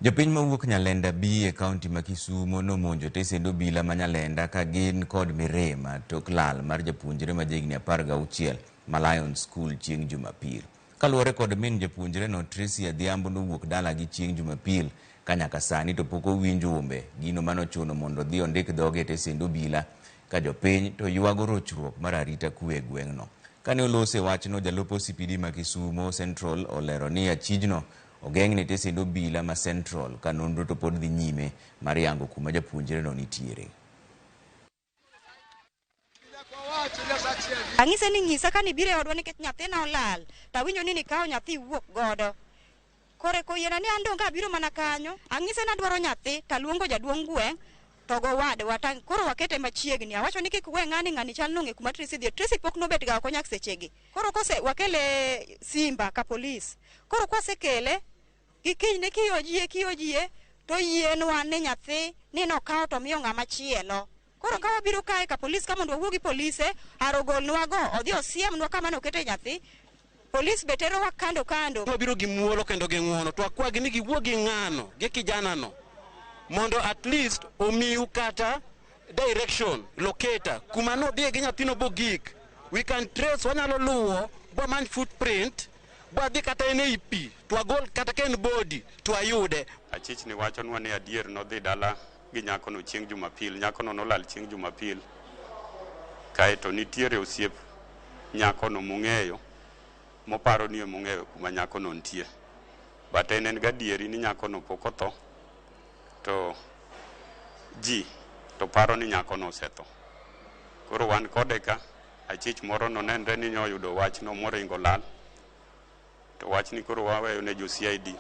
Jopiny mawuok Nyalenda B e kaunti ma Kisumo nomonjo tesend obila ma Nyalenda ka gin kod mirima tok lal mar japuonjre ma jahigni 16 ma Lion School chieng' Jumapil. Kaluwore kod min japuonjre no, Tracy Adhiambo nowuok dalagi chieng' Jumapil ka nyaka sani to pok owinj umbe, gino manochuno mondo odhi ondik dhoge e tesend obila ka jopiny to ywago rochruok mar arita kwe e gweng'no. Kane olose wachno, jalup OCPD ma Kisumo Central olero ni achijno ogeng'ne tesend obila ma Central ka nonro to pod dhi nyime mar yango kuma japuonjre no nitiere. Ang'ise ni nyisa ka nibiro e odwa nikech nyathina olal, to awinjo ni nikawo nyathi iwuok godo. Kore koyiena ni an donge abiro mana kanyo. Ang'ise ni adwaro nyathi, taluongo jaduong' gweng' to gowadwa ta koro wakete machiegni. Awacho ni kik we ng'ani, ng'ani chal nong'e kuma Tracy dhiye. Tracy pok nobet ga oko nyaka sechegi. Koro kose wakele Simba ka polis. Koro kwasekele, gi kinyne kiyojie kiyojie to yienwa ni nyathi ni nokawo to miyo ng'ama chielo. Koro ka wabiro kae ka polis ka mondo wawuo gi polise, arogolnwa go, odhi osiemnwa kama nokete nyathi. Polis be terowa kando kando. Wabiro gi muolo kendo gi ng'uono to akwagi ni giwuo gi ng'ano gi kijana no mondo at least omiu kata direction locator kuma nodhiye gi nyathino bogik. We can trace, wanyalo luwo bwamany footprint bwadhi kata en ei pi to wagol kata ka en body to wayude. Achich ni wachonwa ni adier nodhi dala gi nyakono chieng' Jumapil. Nyakono nolal chieng' Jumapil. Kaeto nitiere osiep nyakono mong'eyo, moparo ni emong'eyo kuma nyakono nitie. But en gadieri ni nyakono pok otho, to ji to paro ni nyakono osetho. Koro wan kode ka, achich moro nonenre ni nyoyudo wachno moringo lal. To wachni koro waweyo ne jo CID.